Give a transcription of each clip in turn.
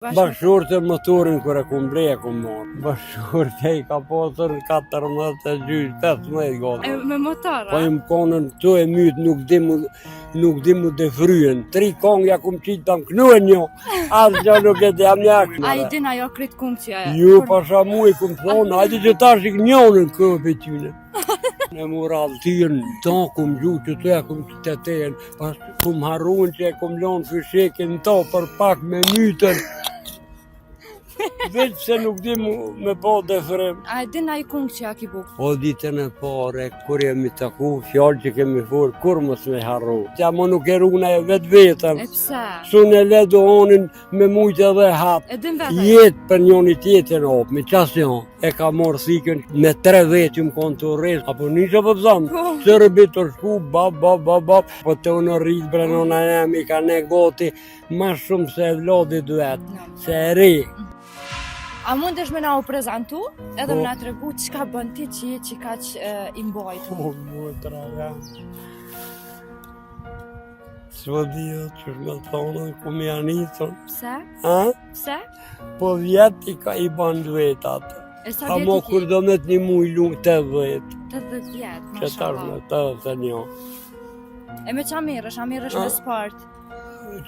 Bashkëshorte motorin kur e kum ble e kum marrë. Bashkëshorte i ka pasur 14 e gjysë, 15 gati. E, me motor, Po jam konën tu e myt, nuk di mu, nuk di mu dëfryen. Tri kongë ja kum qitë ta më knuen një, asgjë nuk e di, jam një A i din ajo krejt kongë që e... Ju pasha mu i kum thonë, ajde që tash i njonën kë për tyne. Në mura altyrën, ta kum gju që të e kum të tejën, pas kum harrun që e kum lonë fyshekin to për pak me mytën. Veç se nuk di mu me po dëfrim. A e din ai kongë që ja ki bo? O ditën e pare, kur jemi taku, fjalë që kemi folë, kur mos me harru. Ja mo nuk e runa e vetë vetën. E pse? Sun e le dohonin me mujtë edhe hap. E din vetë ajo? Jetë për njëri tjetrin op, me qas jo, e ka marrë thikën me tre vetë më konë të rrës, apo një që po të zamë, Po. Sërbi të shku, bab, bab, bab, bab, po të unë rritë bre nona jam, i ka ne goti, ma shumë se evlodit vetë, No. se e ri. A mundesh me na u prezantu edhe Po. me na tregu çka bën ti që je që kaq e, i mbajtur? Po, motra, ja. S'po di jo, që me thonë, ku më janë nisur. Pse? A? Pse? Po vjet i ka i ban vetat. E sa A vjet mo i ki? kur do me të një muj lumë 80, 80 vjet, që tash mashallah. me 81. E me qa merresh? A merresh A? me sport?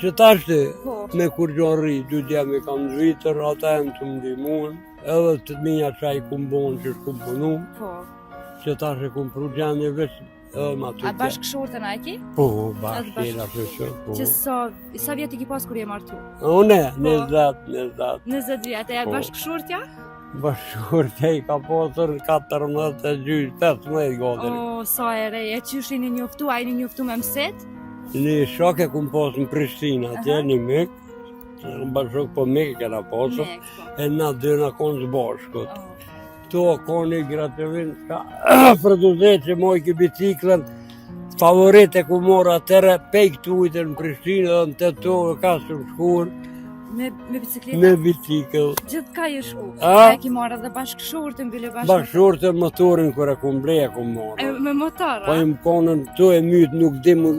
Që tash ti, Po. me kur gjo rri, dy djem i kam zvitër, ata janë të më ndimuan, edhe të minja që i kum bon që shkum punu, Po. që tash e kum pru gjendje veç edhe ma të A bashkëshortën a e ki? Po, Edhe bashkë, ashtu që, po. Që sa, sa vjet i ki pas kur je martu? Une, Po. 20, 20. 20 vjet, e Po. bashkëshortja? Bashkëshorte i ka pasur 14 e gjysë, 15 gati. O, sa e re, e qysh jeni njoftu, a jeni njoftu me mësit? Një shok e kum pas në Prishtinë, atje Aha. një mik, në bashkë po mik e kena pasur, Mik, po. e na dy na konë së bashkut. O. Ktu o konë një gratevin, ka produzet që moj ki biciklën, favorit e ku mora atëre, pej këtu ujtë në Prishtinë dhe në Tetovë ka së më shkur, Me, me bicikleta? me bicikl. Gjithë ka je shku. A? A e ki marrë edhe bashkëshortën, bile bashkë. Bashkëshorte motorin kur e kum ble e kum E, marrë. me motor, Po a? jam konën tu e myt, nuk di mu,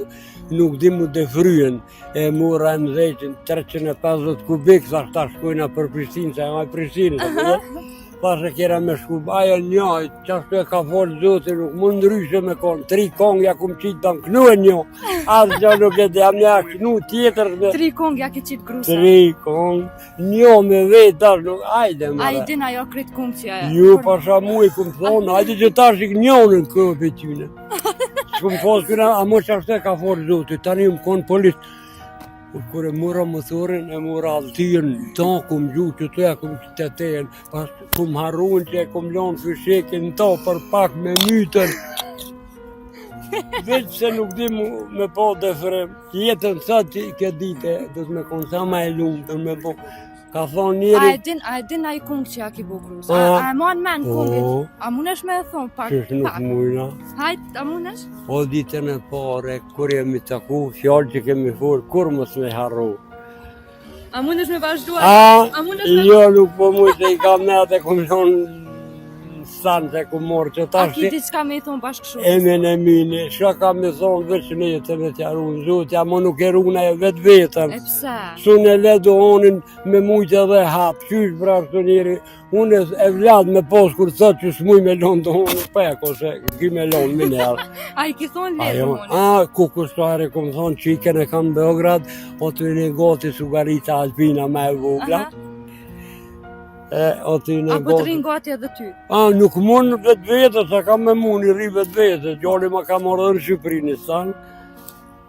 nuk di mu dëfryen. E mora e mëzejtin 350 kubik, thash ta shkojna për Prishtinë, se jam e Prishtinë, apo jo? Thash e kjera me shku, ajo njajt, qashtu e ka folë Zoti, nuk mund ndryshe me konë, tri kongë ja kum qitë ta më knuen një, asgjë nuk e di, jam një knu tjetër me Tri kongë ja ki qitë grusa. tri kongë, një me vetë, tash nuk, ajde A i më. din ajo krejt kongë që e... Ju pasha mu i kum thonë, ajde që tash i njonën kë për tyne. S'kum pas këna, a mo që e ka folë Zoti, tani më konë polic. Kur e mora motorin, e mora altyrën, ta kum gju që të e kum të tejën, pas kum harrun që e kum lonë fyshekin to për pak me mytën. Veç se nuk di mu me po dëfrim. Jetën sot që kjo dite, do të me konë sa ma e lumë, do të me po. Ka thonë A njeri, e din, a e din ai kongë që ja ki bo grus? A, A. a e man men kongën? po, A mundesh me e thonë pak? qysh nuk Pak. mujna. Hajt, a mundesh? O ditën e pare, kur jemi taku, fjalë që kemi folë, kur mos me harru. A mundesh me vazhdu? A, A mundesh me... jo, nuk po muj se i kam net e kum lonë në stan se kum morë që A tash ki diçka me i thonë bashkëshortës? Emin e mini, shka ka me thonë veç në jetë me t'ja runë Zoti, a mo nuk e runa e vetë vetën. E pse? Sun e le dohonin me mujtë edhe hap, qysh bra shtë njeri, unë e evlad me pos kur thot që s'muj me lonë dohonin, pek ose ki me lonë me njerë. A i ki thonë le Ajo, dohonin? a, ku kushtare, kom thonë që ikën e kam në Beograd, o të një goti Sugarita Alpina ma e vogla, Aha. e, o të një A po të goti. rinë gati edhe ty? A, nuk mund vetë vete, sa kam me mund i rri vetë vete, gjoli ma ka marrë edhe në Shqipëri një stan,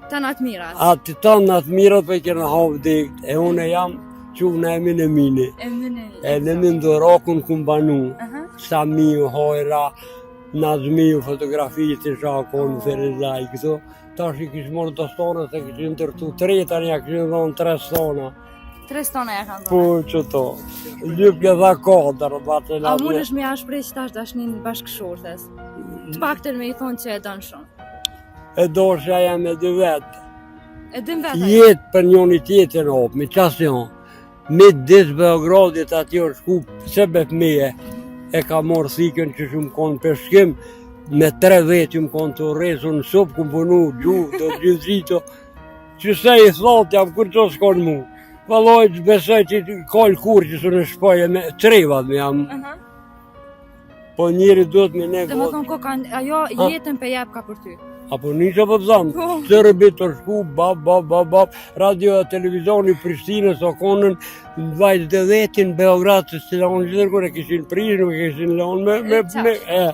Të në atë mirat. a të tanë atë mirat për i kena hapë dekt, e unë e jam që unë emin e mini, E mëne. e në min dorakun kum banu, Aha. Samiu, Hojra, Nazmiu, fotografi të shakon, Ferizaj, këto, tash i kish morë do stona, se kishin ndërtu tre, tani ja kishin dhonë tre stona, Tre stona ja kanë po dhënë. që to, lyp ke dha katër, batë A mundesh me ja shpreh që tash dashnin bashkëshortes? Të paktën me i thonë që e don shumë. E dosha jam e dy vetë, E din vetë ajo. jetë për njëri tjetrin op, me qas jo. Me dis Beogradit atje është shku pse be fëmije, e ka marrë thikën që shumë konë peshkim, me tre vetë më konë të rrezu në supë, kum punu gjuhë, do gjithë gjito, që se i thot jam kur që s'kon mu. Valloj, të besoj që kol kur që së në shpoje me trevat me jam. Uh -huh. Po njeri duhet me ne Dhe më thonë, ko kanë, ajo jetën pe jep ka për ty. Apo një që po të zamë, po. Sërbi të shku, bab, bab, bab, bab, radio e televizioni Prishtinës, o konën, në vajtë dhe vetin, Beograd, të si lanë gjithër, kur e kishin prish, nuk e kishin lanë me, me, me, e,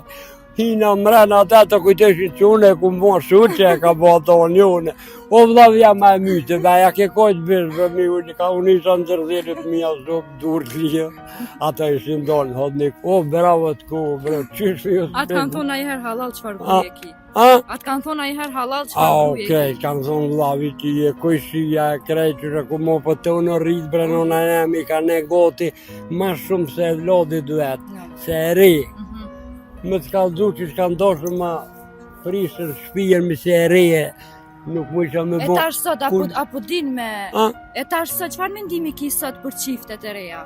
Hina mrena ata të kujteshin që unë e ku më shu që e ka bo ato unë unë. O vlla vja ma e mytë, ba ja ke kojtë bishë, për mi unë, ka unë isha në dërdhjerit mija zop, dur të lija. Ata ishin donë, hodnik, o bravo të ku, bro, qysh ju Atë kanë thonë najherë halal çfarë gruje ki. A? Atë kanë thonë najherë halal çfarë gruje ki. Okej, kanë thonë vllavi ti je kojshia e krejt që ku mo po të unë rritë bre nona jemi ka ne goti ma shumë se evlodit vetë, se e ri. Mhm. Me të kallzu që s'kanë dashur ma prishën shpijën me se e reje, nuk më isha me bo. E tash sot, apo, apo din me... A? E tash sot, çfarë mendimi ki sot për çiftet e reja?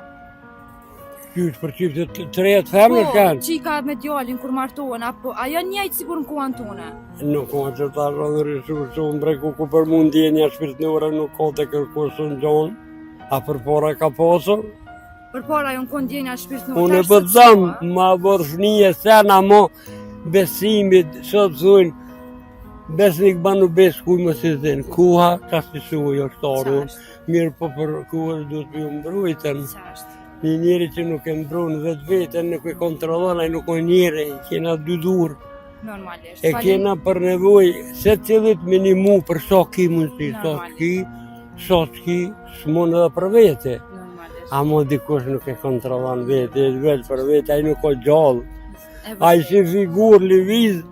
Qysh për çiftet të reja të femrës po, kanë? Çika me djalin kur martohen, apo ajo njëjtë sikur në kohën tonë? Nuk ka që ta rëndë rëshu shumë, bre ku ku për mu ndjenja shpirtnore nuk ka të kërku së në gjonë, a përpara ka pasur? Përpara jon kon ndjenja shpirtnore. Unë po të tham, ma vorfni e sena mo besimit, sot thujnë, besnik banu bes kuj më si zin, kuha ka si suj është aru, mirë po për kuhës duhet me ju mbrujtën. Një njeri që nuk e mbrun vetë vetën, nuk e kontrollon, ai nuk o njeri, kena dy dur. Normalisht. E kena për nevoj, secilit me nimu për sa ki mundësi, sa ki, sa ki, s'mund edhe për vete. Amo dikush nuk e kontrollon vete, e vetë për vete, ai nuk o gjallë. Ai si figurë lëviz,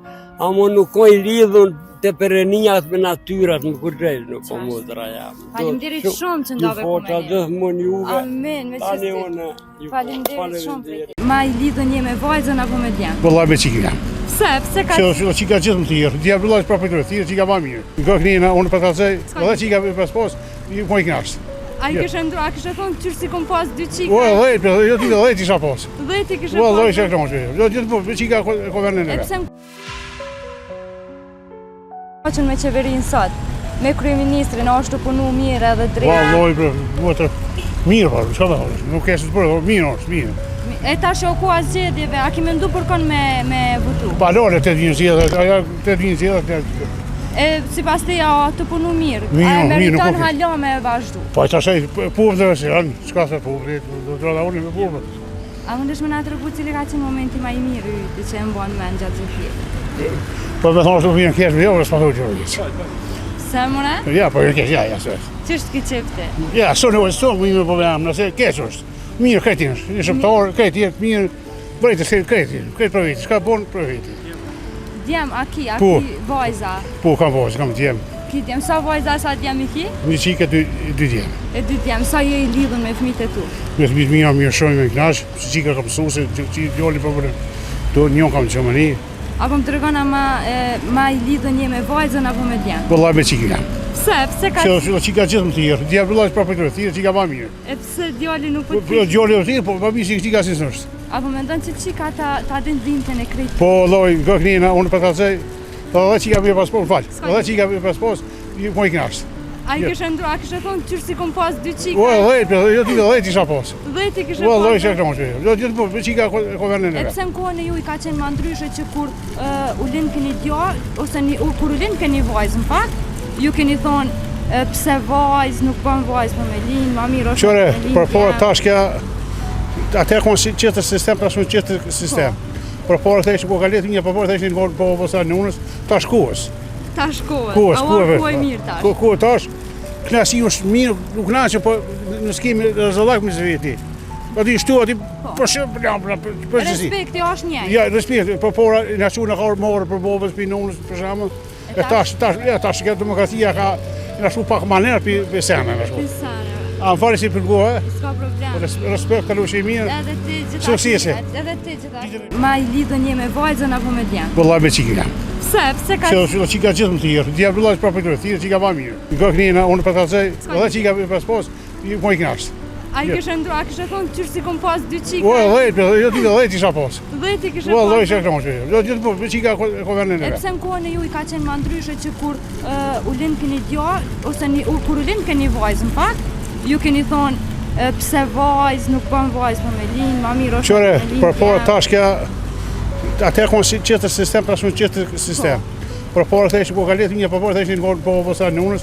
amo nuk o i lidhun të perëniat me natyrat më kurgjej, nuk o motra jam. Faleminderit shumë që ndave ku me ne. Ju juve. Amin, me qëstit. Tani unë, Faleminderit shumë. Ma i lidhun je me vajzën apo me djemë? Vëllai me çikën jam. Pse? Pse ka... Që çika gjithë më thirë, djalë vëllai është prapë të thirë, çika ma mirë. Nga kënina, unë për ta zë, edhe çika pas pas, Ju po i knaqt. A i kishe ndru, a kishe thonë qysh si kom pas dy çika? O, dhejt, po, jo ti dhejt isha pas. Dhejt i kishe pas? O, dhejt isha pas. Jo, gjithë po, çika ko vendin e E pse në me qeverinë sot, me kryeministrin, a është tu punu mirë edhe drejt? O, loj, bre, motër, mirë, po, çka të thosh, nuk e së të bërë, mirë është, mirë. E tash o koha zgjedhjeve, a ki mendu për kon me, me votu? Pa lore, të vinë zgjedhjet, ajo të vinë zgjedhjet, E sipas teje a tu punu mirë, a e meriton hala me e vazhdu? Po tash ai populli dhe si janë, çka se populli, do të rada unë me popullin. A mundesh me na tregu cili ka qenë momenti ma i mirë i yti që e mban mend gjatë gjithë jetës? Po me thonë, më vjen keq, jo, s'po thonë që vjen. Se more? Ja, po vjen keq, ja, ja, se. Qysh të ke ti? Ja, sonë, sonë, më ime po jam, nëse keq është. Mirë, krejt është, një shëptor, krejt jetë mirë, Vrejtë, se krejt, krejt për veti, çka bon për veti. Djem, a ki, a po. ki vajza? Po, kam vajza, kam djem. Ki djem, sa vajza, sa djem i ki? Një çikë e dy, dy djem. E dy djem, sa je i lidhun me fmijt e tu? Me fmijt mi jam mirë shumë, me knaq, se çika kam mësu, se që djali po për të një kam që më një. A po më tregon a ma, e, ma i lidhun je me vajzën apo me djem? Vëllai me çikën jam. Pse, pse ka... Se çika gjithë më thirë, djalë vëllai prapë të thirë, çika ma mirë. E pse djali nuk po të Po djali është po ma mirë se çika si s'është. A po mendon që çika ta ta din dhimbjen e krejt? Po lloj, nga kënina, unë për ta zë, po edhe çika më pas po fal. Edhe çika më pas po, ju po i knaq. A i kishe ndru, a kishe thonë qysh si kom pas dy çika? Po dhejt, po jo ti dhejt isha pas. Dhejt i kishe pas. Po lloj isha këtu. Jo gjithë po çika ko vendin e. E pse në kohën e juj ka qenë ma ndryshe që kur u lind keni djalë ose një, kur u lind keni vajzë në fakt, ju keni thonë pse vajzë, nuk bën vajzë po me lind, ma mirë është me lind. Për por tash kja atë kon si tjetër sistem, tash është tjetër sistem. Po. Për por thashë ku ka letë një për por thashë në po po sa nënës, tash kohës. Tash kohës. Kohës, kohës. Kohë mirë tash. Kohë, kohë tash. Knaqsi është mirë, nuk knaqë, po në s'kemi rrezallak me veti. Po ti shtu aty po, po shumë po po po po Respekti është një. Ja, respekti, po por na çu në ka morë për bobës për nonës për shembull. E tash tash e tash kjo demokracia ka na shu pak maner pi pi sene na shu. Pi sene. A më fali si për gohë? S'ka problem. Po respekt kalu shi mirë. Edhe ti gjithashtu. Suksese. Edhe ti gjithashtu. Ma i lidhun je me vajzën apo me djem? Vëllai me çikën jam. Pse? Pse ka? Se çika gjithë më thirë. Djalë vëllai prapë të thirë, çika ma mirë. Nga kënina, unë për ta zë, edhe çika pas pas, Ju po i knaqt. A i kishe ndru, a kishe thonë qysh si kom pas dy çika? O, dhejt, po, jo ti dhejt isha pas. Dhejt i kishe pas? O, dhejt isha pas. Jo, gjithë po, çika ko vendin e E pse në kohën e juj ka qenë ma ndryshe që kur u lind keni djalë, ose një, kur u lind keni vajzë në fakt, ju keni thonë e, pse vajzë, nuk bën vajzë për me lind, ma mirë është Qyre, me lind për por djem. tash kja, atëherë kon si tjetër sistem, tash është tjetër sistem. Për por thjesht ku ka letë një për por thjesht në po po sa nunës.